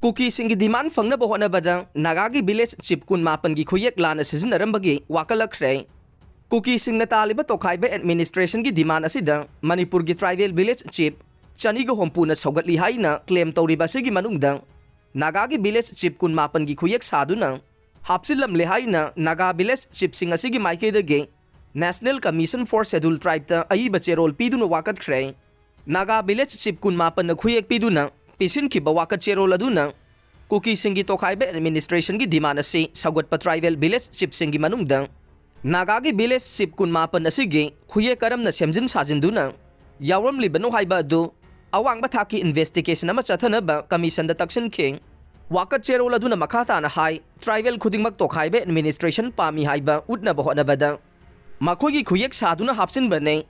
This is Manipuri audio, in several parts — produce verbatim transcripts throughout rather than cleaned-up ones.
ꯀꯨꯀꯤꯁꯤꯡꯒꯤ ꯗꯤꯃꯥꯟ ꯐꯪꯅꯕ ꯍꯣꯠꯅꯕꯗ ꯅꯥꯒꯥꯒꯤ ꯚꯤꯂꯦꯖ ꯆꯤꯞ ꯀꯨꯟ ꯃꯥꯄꯟꯒꯤ ꯈꯨꯌꯦꯛ ꯂꯥꯟꯅ ꯁꯤꯖꯤꯟꯅꯔꯝꯕꯒꯤ ꯋꯥꯀꯠꯂꯛꯈ꯭ꯔꯦ꯫ ꯀꯨꯀꯤꯁꯤꯡꯅ ꯇꯥꯜꯂꯤꯕ ꯇꯣꯈꯥꯏꯕ ꯑꯦꯗꯃꯤꯅꯤꯁꯇ꯭ꯔꯦꯁꯟꯒꯤ ꯗꯤꯃꯥꯟ ꯑꯁꯤꯗ ꯃꯅꯤꯄꯨꯔꯒꯤ ꯇ꯭ꯔꯥꯏꯕꯦꯜ ꯚꯤꯂꯦꯖ ꯆꯤꯞ ꯆꯅꯤꯒ ꯍꯨꯝꯐꯨꯅ ꯁꯧꯒꯠꯂꯤ ꯍꯥꯏꯅ ꯀ꯭ꯂꯦꯝ ꯇꯧꯔꯤꯕ ꯑꯁꯤꯒꯤ ꯃꯅꯨꯡꯗ ꯅꯥꯒꯥꯒꯤ ꯚꯤꯂꯦꯖ ꯆꯤꯞ ꯀꯨꯟ ꯃꯥꯄꯟꯒꯤ ꯈꯨꯌꯦꯛ ꯁꯥꯗꯨꯅ ꯍꯥꯞꯆꯤꯜꯂꯝꯂꯦ ꯍꯥꯏꯅ ꯅꯥꯒꯥ ꯚꯤꯂꯦꯖ ꯆꯤꯞꯁꯤꯡ ꯑꯁꯤꯒꯤ ꯃꯥꯏꯀꯩꯗꯒꯤ National Commission for Scheduled Tribeꯇ ꯑꯏꯕ ꯆꯦꯔꯣꯜ ꯄꯤꯗꯨꯅ ꯋꯥꯀꯠꯈ꯭ꯔꯦ꯫ ꯅꯥꯒꯥ ꯚꯤꯂꯦꯖ ꯆꯤꯞ ꯀꯨꯟ ꯃꯥꯄꯟꯅ ꯈꯨꯌꯦꯛ ꯄꯤꯗꯨꯅ ꯄꯤꯁꯤꯟꯈꯤꯕ ꯋꯥꯀꯠ ꯆꯦꯔꯣꯜ ꯑꯗꯨꯅ ꯀꯨꯀꯤꯁꯤꯡꯒꯤ ꯇꯣꯈꯥꯏꯕ ꯑꯦꯗꯃꯤꯅꯤꯁꯇ꯭ꯔꯦꯁꯟꯒꯤ ꯗꯤꯃꯥꯟ ꯑꯁꯤ ꯁꯧꯒꯠꯄ ꯇ꯭ꯔꯥꯏꯕꯦꯜ ꯚꯤꯂꯦꯖ ꯆꯤꯞꯁꯤꯡꯒꯤ ꯃꯅꯨꯡꯗ ꯅꯥꯒꯥꯒꯤ ꯚꯤꯂꯦꯖ ꯆꯤꯞ ꯀꯨꯟ ꯃꯥꯄꯟ ꯑꯁꯤꯒꯤ ꯈꯨꯌꯦꯛ ꯀꯔꯝꯅ ꯁꯦꯝꯖꯤꯟ ꯁꯥꯖꯤꯟꯗꯨꯅ ꯌꯥꯎꯔꯝꯂꯤꯕꯅꯣ ꯍꯥꯏꯕ ꯑꯗꯨ ꯑꯋꯥꯡꯕ ꯊꯥꯛꯀꯤ ꯏꯟꯚꯦꯁꯇꯤꯒꯦꯁꯟ ꯑꯃ ꯆꯠꯊꯅꯕ ꯀꯃꯤꯁꯟꯗ ꯇꯛꯁꯤꯟꯈꯤ꯫ ꯋꯥꯀꯠ ꯆꯦꯔꯣꯜ ꯑꯗꯨꯅ ꯃꯈꯥ ꯇꯥꯅ ꯍꯥꯏ, ꯇ꯭ꯔꯥꯏꯕꯦꯜ ꯈꯨꯗꯤꯡꯃꯛ ꯇꯣꯈꯥꯏꯕ ꯑꯦꯗꯃꯤꯅꯤꯁꯇ꯭ꯔꯦꯁꯟ ꯄꯥꯝꯃꯤ ꯍꯥꯏꯕ ꯎꯠꯅꯕ ꯍꯣꯠꯅꯕꯗ ꯃꯈꯣꯏꯒꯤ ꯈꯨꯌꯦꯛ ꯁꯥꯗꯨꯅ ꯍꯥꯞꯆꯤꯟꯕꯅꯤ꯫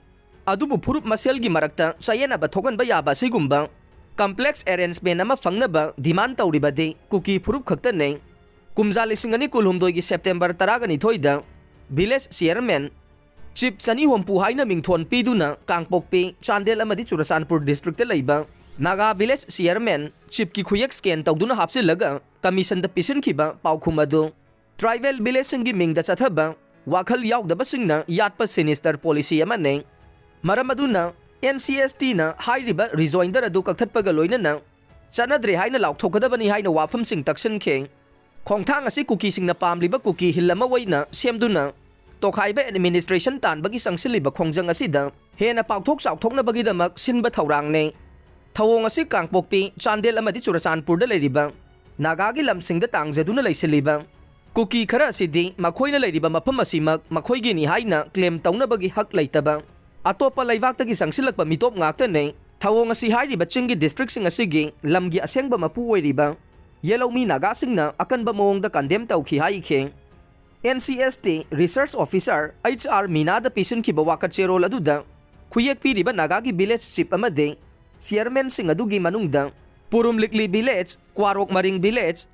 ꯑꯗꯨꯕꯨ ꯐꯨꯔꯨꯞ ꯃꯁꯦꯜꯒꯤ ꯃꯔꯛꯇ ꯆꯌꯦꯠꯅꯕ ꯊꯣꯛꯍꯟꯕ ꯌꯥꯕ ꯑꯁꯤꯒꯨꯝꯕ ꯀꯝꯄ꯭ꯂꯦꯛꯁ ꯑꯦꯔꯦꯟꯖꯃꯦꯟ ꯑꯃ ꯐꯪꯅꯕ ꯗꯤꯃꯥꯟ ꯇꯧꯔꯤꯕꯗꯤ ꯀꯨꯀꯤ ꯐꯨꯔꯨꯞ ꯈꯛꯇꯅꯤ꯫ ꯀꯨꯝꯖꯥ ꯂꯤꯁꯤꯡ ꯑꯅꯤ ꯀꯨꯟꯍꯨꯝꯗꯣꯏꯒꯤ ꯁꯦꯞꯇꯦꯝꯕꯔ ꯇꯔꯥꯒ ꯅꯤꯊꯣꯏꯗ ꯚꯤꯂꯦꯖ ꯆꯤꯌꯔꯃꯦꯟ ꯆꯤꯞ ꯆꯅꯤ ꯍꯨꯝꯐꯨ ꯍꯥꯏꯅ ꯃꯤꯡꯊꯣꯟ ꯄꯤꯗꯨꯅ ꯀꯥꯡꯄꯣꯛꯄꯤ, ꯆꯥꯟꯗꯦꯜ ꯑꯃꯗꯤ ꯆꯨꯔꯆꯥꯟꯄꯨꯔ ꯗꯤꯁꯇ꯭ꯔꯤꯛꯇ ꯂꯩꯕ ꯅꯥꯒꯥ ꯚꯤꯂꯦꯖ ꯆꯤꯌꯔꯃꯦꯟ ꯆꯤꯞꯀꯤ ꯈꯨꯌꯦꯛ ꯁ꯭ꯀꯦꯟ ꯇꯧꯗꯨꯅ ꯍꯥꯞꯆꯤꯜꯂꯒ ꯀꯃꯤꯁꯟꯗ ꯄꯤꯁꯤꯟꯈꯤꯕ ꯄꯥꯎꯈꯨꯝ ꯑꯗꯨ ꯇ꯭ꯔꯥꯏꯕꯦꯜ ꯚꯤꯂꯦꯖꯁꯤꯡꯒꯤ ꯃꯤꯡꯗ ꯆꯠꯊꯕ ꯋꯥꯈꯜ ꯌꯥꯎꯗꯕꯁꯤꯡꯅ ꯌꯥꯠꯄ ꯁꯤꯅꯤꯁꯇꯔ ꯄꯣꯂꯤꯁꯤ ꯑꯃꯅꯤ꯫ ꯃꯔꯝ ꯑꯗꯨꯅ ꯑꯦꯟ ꯁꯤ ꯑꯦꯁ ꯇꯤꯅ ꯍꯥꯏꯔꯤꯕ ꯔꯤꯖꯣꯏꯟꯗꯔ ꯑꯗꯨ ꯀꯛꯊꯠꯄꯒ ꯂꯣꯏꯅꯅ ꯆꯠꯅꯗ꯭ꯔꯦ ꯍꯥꯏꯅ ꯂꯥꯎꯊꯣꯛꯀꯗꯕꯅꯤ ꯍꯥꯏꯅ ꯋꯥꯐꯝꯁꯤꯡ ꯇꯛꯁꯤꯟꯈꯤ꯫ ꯈꯣꯡꯊꯥꯡ ꯑꯁꯤ ꯀꯨꯀꯤꯁꯤꯡꯅ ꯄꯥꯝꯂꯤꯕ ꯀꯨꯀꯤ ꯍꯤꯜ ꯑꯃ ꯑꯣꯏꯅ ꯁꯦꯝꯗꯨꯅ ꯇꯣꯈꯥꯏꯕ ꯑꯦꯗꯃꯤꯅꯤꯁꯇ꯭ꯔꯦꯁꯟ ꯇꯥꯟꯕꯒꯤ ꯆꯪꯁꯤꯜꯂꯤꯕ ꯈꯣꯡꯖꯪ ꯑꯁꯤꯗ ꯍꯦꯟꯅ ꯄꯥꯛꯊꯣꯛ ꯆꯥꯎꯊꯣꯛꯅꯕꯒꯤꯗꯃꯛ ꯁꯤꯟꯕ ꯊꯧꯔꯥꯡꯅꯤ꯫ ꯊꯧꯑꯣꯡ ꯑꯁꯤ ꯀꯥꯡꯄꯣꯛꯄꯤ, ꯆꯥꯟꯗꯦꯜ ꯑꯃꯗꯤ ꯆꯨꯔꯆꯥꯟꯄꯨꯔꯗ ꯂꯩꯔꯤꯕ ꯅꯥꯒꯥꯒꯤ ꯂꯝꯁꯤꯡꯗ ꯇꯥꯡꯖꯗꯨꯅ ꯂꯩꯁꯤꯜꯂꯤꯕ ꯀꯨꯀꯤ ꯈꯔ ꯑꯁꯤꯗꯤ ꯃꯈꯣꯏꯅ ꯂꯩꯔꯤꯕ ꯃꯐꯝ ꯑꯁꯤꯃꯛ ꯃꯈꯣꯏꯒꯤꯅꯤ ꯍꯥꯏꯅ ꯀ꯭ꯂꯦꯝ ꯇꯧꯅꯕꯒꯤ ꯍꯛ ꯂꯩꯇꯕ ꯑꯇꯣꯞꯄ ꯂꯩꯕꯥꯛꯇꯒꯤ ꯆꯪꯁꯤꯜꯂꯛꯄ ꯃꯤꯇꯣꯞ ꯉꯥꯛꯇꯅꯤ꯫ ꯊꯧꯑꯣꯡ ꯑꯁꯤ ꯍꯥꯏꯔꯤꯕ ꯆꯤꯡꯒꯤ ꯗꯤꯁꯇ꯭ꯔꯤꯛꯁꯤꯡ ꯑꯁꯤꯒꯤ ꯂꯝꯒꯤ ꯑꯁꯦꯡꯕ ꯃꯄꯨ ꯑꯣꯏꯔꯤꯕ ꯌꯦꯂꯧꯃꯤ ꯅꯥꯒꯥꯁꯤꯡꯅ ꯑꯀꯟꯕ ꯃꯑꯣꯡꯗ ꯀꯟꯗꯦꯝ ꯇꯧꯈꯤ ꯍꯥꯏꯈꯤ꯫ ꯑꯦꯟ ꯁꯤ ꯑꯦꯁ ꯇꯤ ꯔꯤꯁꯔꯁ ꯑꯣꯐꯤꯁꯥꯔ ꯑꯩꯆ ꯑꯥꯔ ꯃꯤꯅꯥꯗ ꯄꯤꯁꯤꯟꯈꯤꯕ ꯋꯥꯀꯠ ꯆꯦꯔꯣꯜ ꯑꯗꯨꯗ ꯈꯨꯌꯦꯛ ꯄꯤꯔꯤꯕ ꯅꯥꯒꯥꯒꯤ ꯚꯤꯂꯦꯖ ꯆꯤꯞ ꯑꯃꯗꯤ ꯆꯤꯌꯔꯃꯦꯟꯁꯤꯡ ꯑꯗꯨꯒꯤ ꯃꯅꯨꯡꯗ Purumlikli village, Kwarok Maring village,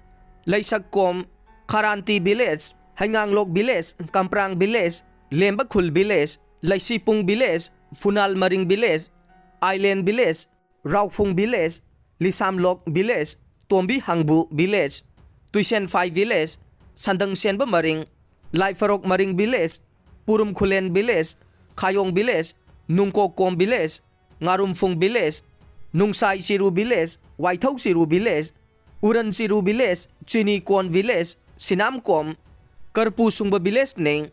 Leisakkom, Kharanti village, Heinganglok village, Kamprang village, Lembakhul village, Leisipung village, Phunal Maring village, Ailen village, Raophung village, Lisamlok village, Tombi ꯍꯪꯕꯨ village, Tuisenphai village, Sandang Senba Maring, Laiphrok Maring village, Purum Khulen village, Khayong village, Nungkokkom village, Ngarumphung village, Nungsai Chiru village, Waithou Chiru village, Uran Chiru village, Chinikon village, Sinamkom, Karpu Sungba village ꯅꯤ꯫